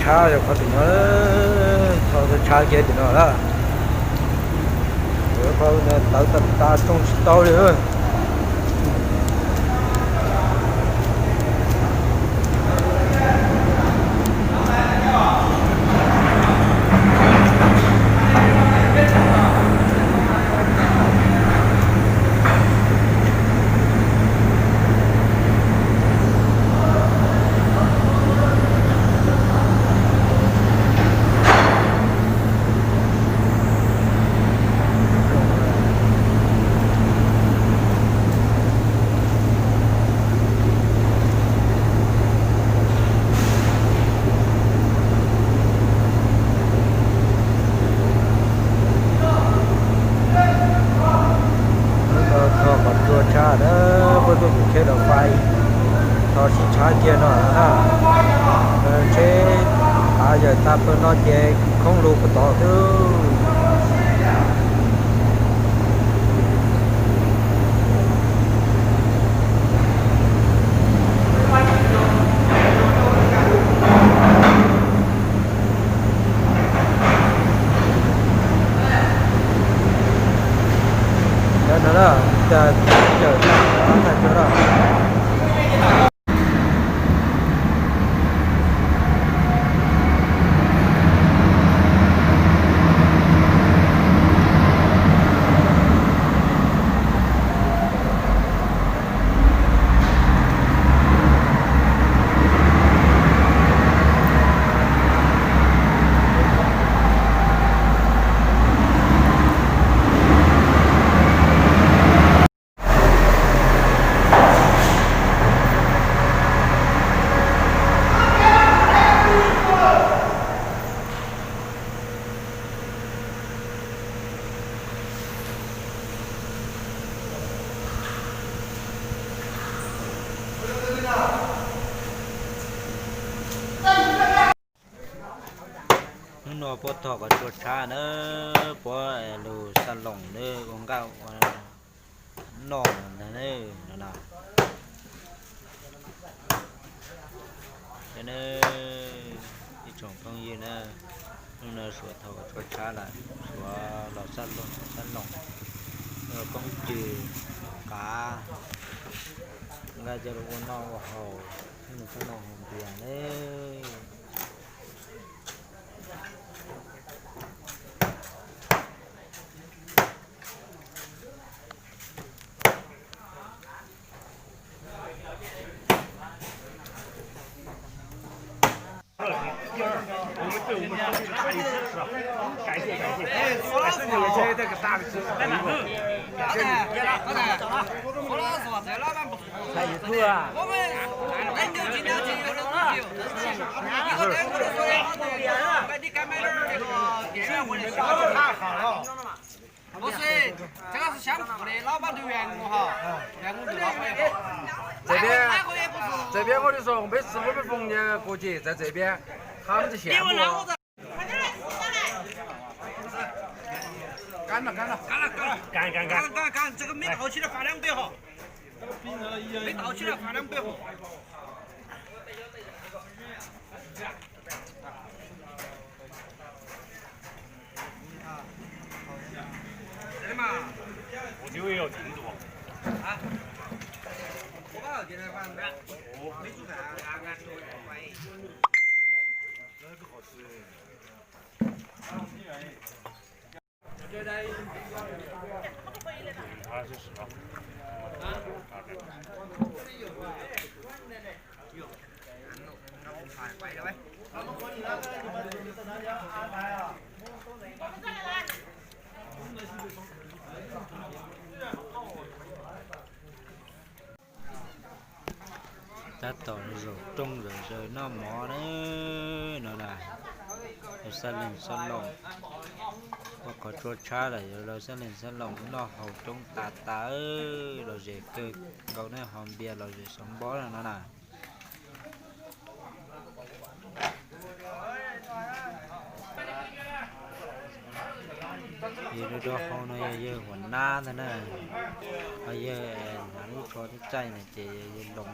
Tshab yog qhov tim no, tho tshab kiag tim no na. Qhov tawv tas tas tsoo tsis tau li. Tho qhov tsua tshab na, puab tuaj tus tsheb daus fais, tho sib tshab kiag no na. Tsheb tav yawm tag pawg no ces khoob lug puag tod xwb. Cov no na, cov yawm tag tag cov no. Hnub no puab tho qhov tsua tshab na, puab lug xaj loos na, ua nqaj ua noj ntag na. Ib tsoom phooj ywg na, hnub no Suav tho qhov tsua tshab lawm, Suav los xaj loos, xaj loos, ua koob cws, qav, nqaj coj lug ua noj ua haus, xaj loos haus npias na. Txawm peb, txawm peb nqua li zoo peb xwb peb foos ces kuv ces txawm txawm peb ham tsis siam. Tab tom zaum rooj zaum zaws noj mov na, no na, yog xab leeg xab loos, ua qhov tsua tshab lawm yog los xab leeg xab loos noj haus coob tas tas, los zem kawg nkaus ne, haus npias los zem xauv npob no na. Yawg rau hauv no yog yawg huam nab ntag na, ho yawg hnav lub tsho txaij txaij no ces yawg loos.